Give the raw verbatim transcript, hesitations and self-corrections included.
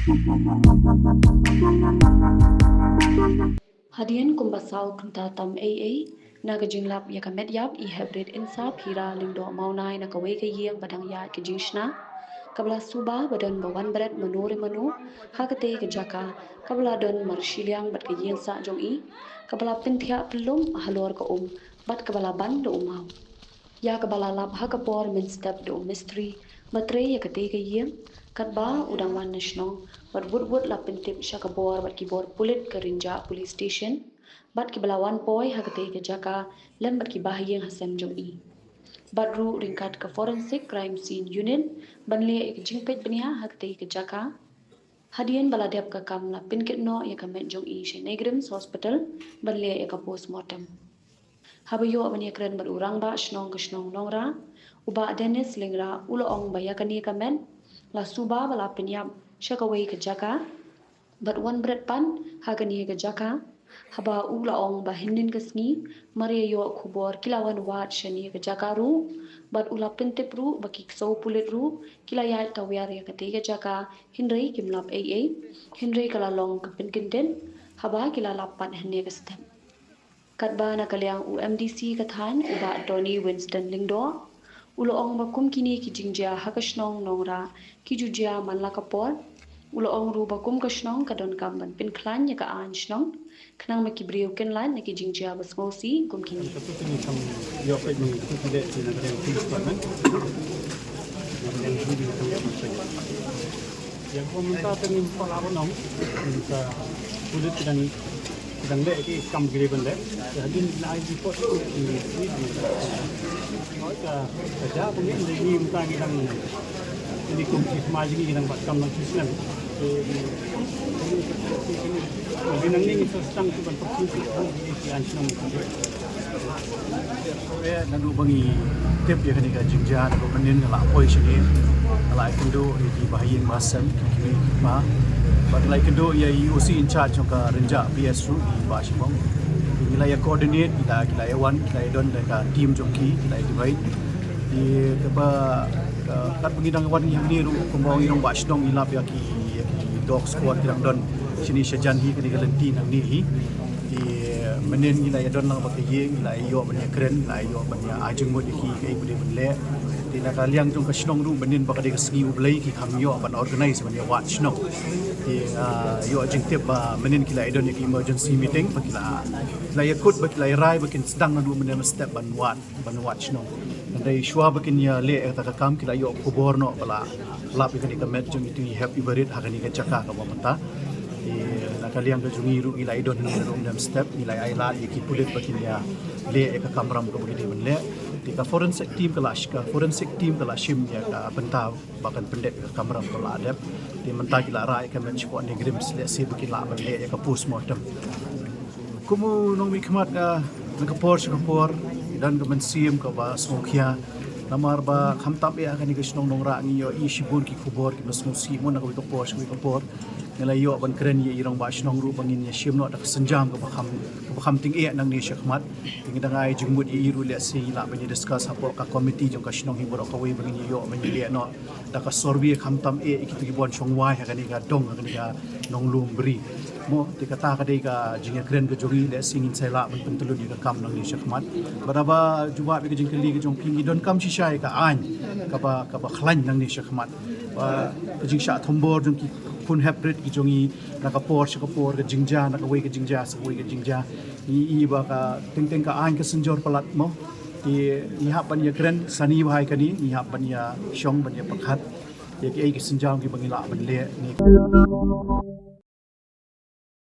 Hadien kumba saw kynta tam ei ei na ka jinglap ïa ka met ïap i Heprit Insap Hira Lyngdoh Mawnai na kawei ka ïing ba dang ïaid ka jingshna, kaba la suba ba don ba wan bret mano re mano ha katei ka jaka, kaba la don marshiliang bad ka ïing sah jong i, kaba la pynthiah pynlum halor ka um bad kaba la ban da u maw. Ïa kaba la lap ha ka por mynstep da u mistri ba trei ïa katei ka ïing, katba u dang wan na shnong, bad wut wut la pyntip sha ka bor bad ki bor pulit ka Rynjah Police Station bad kiba la wan poi ha katei ka jaka lem bad ki bahaïing hasem jong i. Bad ruh ryngkat ka Forensic Crime Scene Unit ban leh ïa ka jingpeit bniah ha katei ka jaka. Hadien ba la dep ka kam la pynkit noh ïa ka met jong i sha NEIGRIHMS Hospital ban leh ïa ka postmortem. Haba ïoh ban ïakren bad u rangbah shnong ka shnong Nongrah, u Bah Dennis Lyngdoh, u la ong ba ïa kane ka met la suba ba la pynïap sha kawei ka jaka bad wan bret pat ha kane ka jaka. Haba u la ong ba hynnin ka sngi mar ïa ïoh khubor ki la wan wad shane ka jaka ruh, bad u la pyntip ruh ba ki ksew pulit ruh ki la ïaid tawiar ïa katei ka jaka, hynrei kim lap ei ei, hynrei ka la long ka pynkyndit haba ki la lap pat hangne ka step. Katba na ka liang u MDC ka thaiñ, u Bah Donny Winston Lyngdoh, u la ong ba kum kine ki jingjia ha ka shnong Nongrah ki ju jia man la ka por. U la ong ruh ba kum ka shnong ka donkam ban pynkhlaiñ ïa ka aiñ shnong, khnang ba ki briew kin lait na ki jingjia ba sngewsih kum kine. Ïa, ko mynta te ngim pat lah ban ong, mynta pulit ki dang, ki dang leh ki kam ki dei ban leh. Te hadien na ai report ki, ki, ki, ka, ka ja ko ngi, ngi mynta ngi dang, ngi kum ki sma ngi dang bat kam nang ki snem. Te, ngi nang ngi sa stang ki ban pak ki, ki, ki, ki, ki, ki, ki, Eh, naduh ba ngi tip ïa kane ka jingjia, naduh mynnin nga la poi shane, nga la ïakynduh ïa ki bahaïing bahasem, ki kmie ki kpa. Bad nga la ïakynduh ïa i O C in charge jong ka Rynjah P S ruh, i Bah Shibong. Ngi la ïa coordinate, ngi la, ngi la ïa wan, ngi la ïa don da ka team jong ki, ngi la ïa divide. Te kaba, ka, katba ngi dang wan ngi hangne ruh, kumba ngi dang ba shnong ngi lap ïa ki, ïa ki dog squad ki dang don shane shajan hi, kane ka lynti nangne hi. Te mynnin ngi la ïa don lang bad ka ïing, ngi la ïa ïoh ban ïa kren, ngi la ïa ïoh ban ïa ai jingmut ïa ki kaei ba dei ban leh. Te na ka liang jong ka shnong ruh mynnin ba ka dei ka sngi U Blei ki kham ïoh ban organize ban ïa wad shnong. Te, ah, ïoh jingtip ba mynnin ki la ïa don ïa ki emergency meeting ba ki la, ki la ïa kut ba ki la ïa rai ba kin sdang naduh mynne mynstep ban wad, ban wad shnong. Hynrei shuwa ba kin ïa leh ïa kata ka kam ki la ïoh khubor noh ba la lap ïa kane ka met jong itu i Hep Ibarit ha kane ka jaka kaba mynta. Te na ka liang ka jong ngi ruh ngi la ïa don hangne ruh mynstep, ngi la ïa ai lad ïa ki pulit ba kin ïa leh ïa ka kamram kaba ki dei ban leh. Te ka forensic team ka la, ka forensic team ka la shim ïa ka bynta ba kan pyndep ïa ka kamram kaba la dep. Te mynta ki la rah ïa ka met shapoh NEIGRIHMS lehse ba kin lah ban leh ïa ka postmortem. Kum u nongmihkhmat, ah, na ka por sha ka por, i don ka mynsiem kaba sngewkhia. Namar ba khamtam eh ha kane ka shnong Nongrah ngi ïohi shibun ki khubor kiba sngewsih mo na kawei ka por sha kawei ka por. Ngi la ïoh ban kren ïa i rangbah shnong ruh ba ngin ïa shim noh da ka sienjam kaba kham, kaba kham tyngeh nangne shakhmat. Te ngi dang ai jingmut ïa i ruh lehse ngi lah ban ïa discuss hapoh ka committee jong ka shnong hi baroh kawei ba ngin ïa ïoh ban ïa leh noh da ka survey khamtam eh ïa kito ki ban shong wai ha kane ka dong, ha kane ka Nonglum Bri. Mo, te kata ka dei ka jingïakren ka jong ngi, lehse ngin sa ïa lah ban pyntyllun ïa ka kam nangne shakhmat. Bad haba jubab ïa ka jingkylli ka jong phi, ngi donkam shisha ïa ka aiñ kaba, kaba khlaiñ nangne shakhmat. Ba ka jingshah thombor jong ki khun Heprit ki jong ngi na ka por sha ka por, ka jingjia na kawei ka jingjia sha kawei ka jingjia. Ngi i ba ka teng teng ka aiñ ka synjor palat mo. Te ngi hap ban ïakren sani bha ïa kane, ngi hap ban ïa shong ban ïa pyrkhat ïa kiei ki sienjam kiba ngi lah ban leh. Ngi